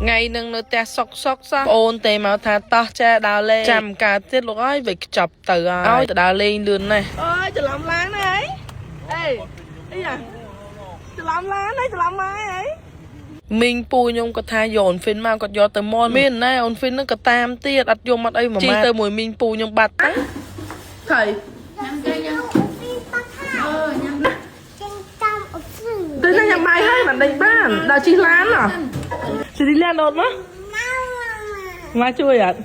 ថ្ងៃនឹងនៅផ្ទះសុកសុកសោះប្អូនទេមកថាតោះចែដើរលេងចាំកើតទៀតលោកអើយវាខ្ចប់ទៅហើយឲ្យទៅដើរលេងលឿនណាស់ អើយច្រឡំឡានហើយអេអីយ៉ាច្រឡំឡានហើយច្រឡំម៉ែហើយ មីងពូខ្ញុំគាត់ថាយកអូនហ្វីនមកគាត់យកទៅមន់មានណែអូនហ្វីនហ្នឹងក៏តាមទៀតអត់យំអត់អីមួយម៉ាត់ទៅមួយមីងពូខ្ញុំបាត់ទៅ ថៃទៅណាញ៉ាំបាយហើយមិនដេញបានដល់ជិះឡានហ៎ជិះឡានអូនមកមកជួយអត់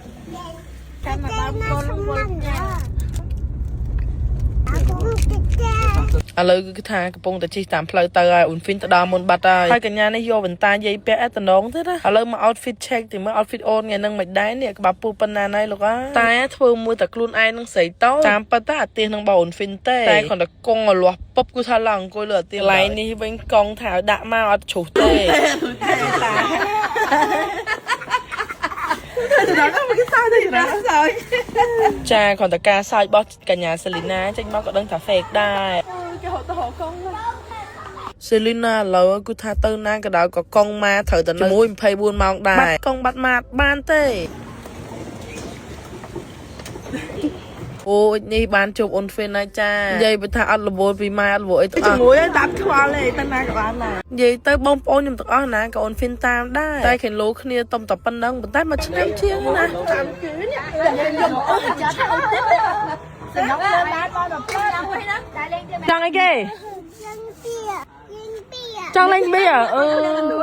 ឥឡូវគឺថាកំពុងតែជិះតាមផ្លូវទៅហើយអូនហ្វីនទៅដល់មុនបាត់ហើយហើយកញ្ញានេះយកបន្តាយាយពាក់ឯតំណងទៀតណាឥឡូវមក outfit check ទីមើល outfit អូនថ្ងៃហ្នឹងមិនដែរនេះក្បាលពូប៉ុណ្ណាណៃលោកអើយតែធ្វើមួយតែខ្លួនឯងនឹងស្រីតូចតាមពិតទៅអាទិសនឹងបើអូនហ្វីនទេតែគ្រាន់តែកង់ឲ្យលាស់ពុបគឺថាឡើងអង្គុយលើអាទិសកន្លែងនេះវិញកង់ថាឲ្យដាក់មកអត់ជ្រុះទេ ច្រឡំមកគេសើចទៅច្រឡំសើច ចាគ្រាន់តែការសើចរបស់កញ្ញាសេលីណាចេញមកក៏ដឹងថា fake ដែរ គេហត់ទៅរកកង់ សេលីណាឥឡូវគឺថាទៅណាក៏ដោយក៏កង់ម៉ាត្រូវតែនៅជាមួយ24ម៉ោងដែរបាត់កង់បាត់ម៉ាត់បានទេអូយនេះបានជួបអូនហ្វីនហើយចានិយាយបើថាអត់រវល់ពីម៉ែអត់រវល់អីទាំងអស់ ជាមួយឲ្យដាប់ខ្វល់ទេទៅណាក៏បានដែរ និយាយទៅបងប្អូនខ្ញុំទាំងអស់ណាក៏អូនហ្វីនតាមដែរតែខេឡូគ្នាតំតែប៉ុណ្្នឹងប៉ុន្តែមួយឆ្នាំជាងណា តាមគេនេះយកអស់ឆៅទៀតសំណងលើឡានមកដល់ផ្លែវិញណា ចង់អីគេចង់លេងបៀអឺ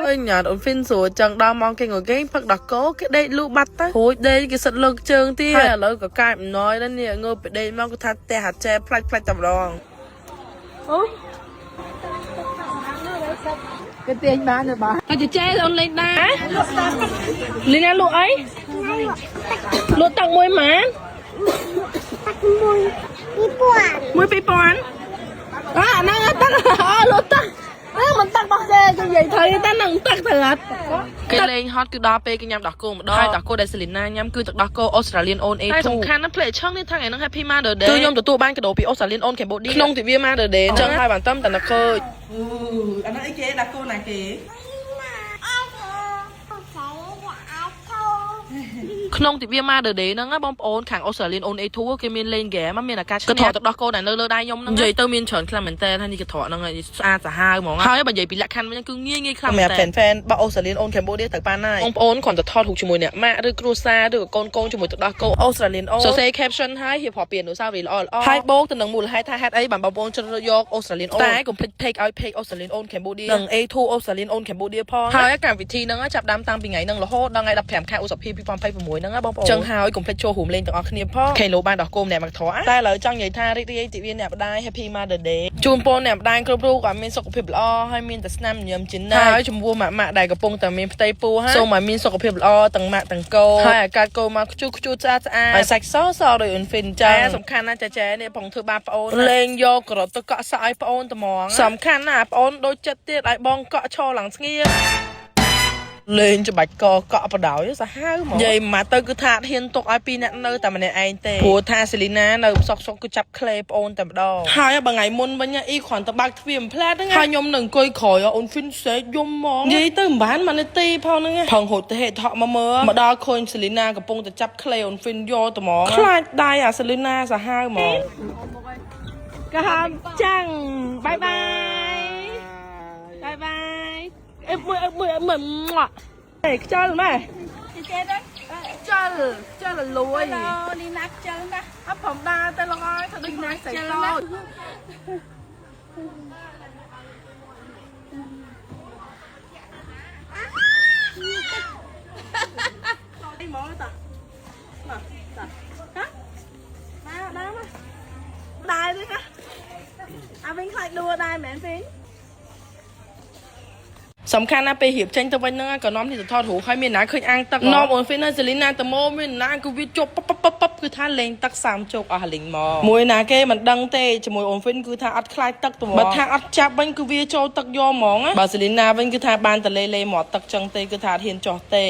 អើយញ៉ាត់អូនហ្វីនស្រួលចង់ដល់ម៉ោងគេងគេផឹកដល់កោគេដេកលូបាត់ទៅរួចដេកគេសិតលើកជើងទៀតហើយឥឡូវក៏កាយអំណយដែរនេះងើបពីដេកមកគឺថាផ្ទះអាចែផ្លាច់ផ្លាច់តែម្ដង អូគេទាញបានទេបាទ តែចែអូនលេងដែរលីណាលក់អីលក់ទឹកមួយម៉ានមួយ2000អាហ្នឹងទឹកអូលក់ទឹកអឺមិនទឹករបស់គេគេនិយាយត្រូវតែនឹងទឹកត្រូវអត់គេលេងហត់គឺដល់ពេលគេញ៉ាំដោះគោម្ដងហើយដោះគោដែលសេលីណាញ៉ាំគឺទឹកដោះគោអូស្ត្រាលៀនអូន A2 តែសំខាន់ណាស់ផ្លេឆឹងនេះថាថ្ងៃហ្នឹង Happy Mother Day គឺខ្ញុំទទួលបានកាដូពីអូស្ត្រាលៀនអូន Cambodia ក្នុងទិវា Mother Day អញ្ចឹងហើយបានតំតែនឹកឃើញ អូអាហ្នឹងអីគេដាក់កូនណាគេ ក្នុងទិវា Mother Day ហ្នឹងណាបងប្អូនខាងអូស្ត្រាលីអូន A2 គេមានលេងហ្គេមមានអាកាសឈ្នះកន្ត្រកទឹកដោះគោដែលនៅលើដៃខ្ញុំហ្នឹងនិយាយទៅមានច្រើនខ្លាំងមែនតើថានេះកន្ត្រកហ្នឹងស្អាតសាហាវហ្មងហើយបើនិយាយពីលក្ខខណ្ឌវិញគឺងាយងាយខ្លាំងមែនតើ fan fan របស់អូស្ត្រាលីអូន Cambodia ត្រូវបានហើយបងប្អូនគ្រាន់តែថតរូបជាមួយអ្នកម៉ាក់ឬគ្រួសារឬក៏កូនកូនជាមួយទឹកដោះគោអូស្ត្រាលីអូនសរសេរ caption ហើយរៀបរាប់ពីអនុស្សាវរីយ៍ល្អល្អហើយបូកទៅនឹងមូលហេតុថាហេតុអីបានបងប្អូនជ្រើសរើសយកអូស្ត្រាលីអូនតែកុំភ្លេច tag ឲ្យ page អូស្ត្រាលីអូន Cambodia និង A2 អូស្ត្រាលីអូន Cambodia ផងហើយកម្មវិធីហ្នឹងចាប់ដើមតាំងពីថ្ងៃហ្នឹងរហូតដល់ថ្ងៃ15ខែឧសភា2026ហ្នឹងណាបងប្អូនចឹងហើយកុំភ្លេចចូលរួមលេងទាំងអស់គ្នាផងខេឡូបានដោះគោម្នាក់មកធေါ်តែឥឡូវចង់និយាយថារីករាយទិវាអ្នកម្ដាយ Happy Mother Day ជូនពរអ្នកម្ដាយគ្រប់រូបឲ្យមានសុខភាពល្អហើយមានតែស្នាមញញឹមជានិច្ចហើយចំពោះម៉ាក់ម៉ាក់ដែលកំពុងតែមានផ្ទៃពោះហើយសូមឲ្យមានសុខភាពល្អទាំងម៉ាក់ទាំងកូនហើយអាកាសកូនមកខ្ជូតខ្ជូតស្អាតស្អាតហើយសាច់សសដោយអ៊ុនហ្វីនចឹងសំខាន់ណាស់ចែចែនេះផងធ្វើបាបប្អូនលេងយកក្រត់ទៅកក់សក់ឲ្យប្អូនត្មងសំខាន់ណាស់ប្អូនដូចចិត្តទៀតឲ្យបងកក់ឈរឡើងស្ងៀម លេងច្បាច់កកក់បដ ாய் សាហាវហ្មងនិយាយមកទៅគឺថាអត់ហ៊ានទុកឲ្យពីរអ្នកនៅតែម្នាក់ឯងទេព្រោះថាសេលីណានៅសុកសុកគឺចាប់ក្លេប្អូនតែម្ដងហើយបើថ្ងៃមុនវិញអ៊ីគ្រាន់តែបើកទ្វារមួយផ្លែតហ្នឹងហើយខ្ញុំនឹងអង្គុយក្រោយអូនហ្វីនសេកយំហ្មងនិយាយទៅមិនបានមួយនាទីផងហ្នឹងផងហូតទៅហេថក់មកមើលមកដល់ឃើញសេលីណាកំពុងតែចាប់ក្លេអូនហ្វីនយកតែហ្មងខ្លាចដៃអាសេលីណាសាហាវហ្មង ក្រហមចាំង bye bye bye bye អឹបមួយអឹបមួយអឹបមួយអេខ្ជិលម៉ែ គេទៅ ខ្ជិលខ្ជិលលួយ អូលីណាខ្ជិលណាស់ អត់ព្រមដើរទៅលងអើយធ្វើដូចណាស្រីតូចអីមកតាមកតាហ៎មកដើរមកដើរទេណាអាវិញខ្លាចដួលដែរមែនវិញ សំខាន់ណាស់ពេលរៀបចេញទៅវិញហ្នឹងក៏នាំនេះទៅថតរូបហើយមានណាឃើញអាងទឹកនាំអូនហ្វីនសេលីណាទៅមកមានណាគឺវាជប់ពពពពគឺថាលេងទឹកសាមជោកអស់លេងមកមួយណាគេមិនដឹងទេជាមួយអូនហ្វីនគឺថាអត់ខ្លាចទឹកទៅបើថាអត់ចាប់វិញគឺវាចូលទឹកយកហ្មងបើសេលីណាវិញគឺថាបានតលេលេមកទឹកចឹងទេគឺថាអត់ហ៊ានចោះទេ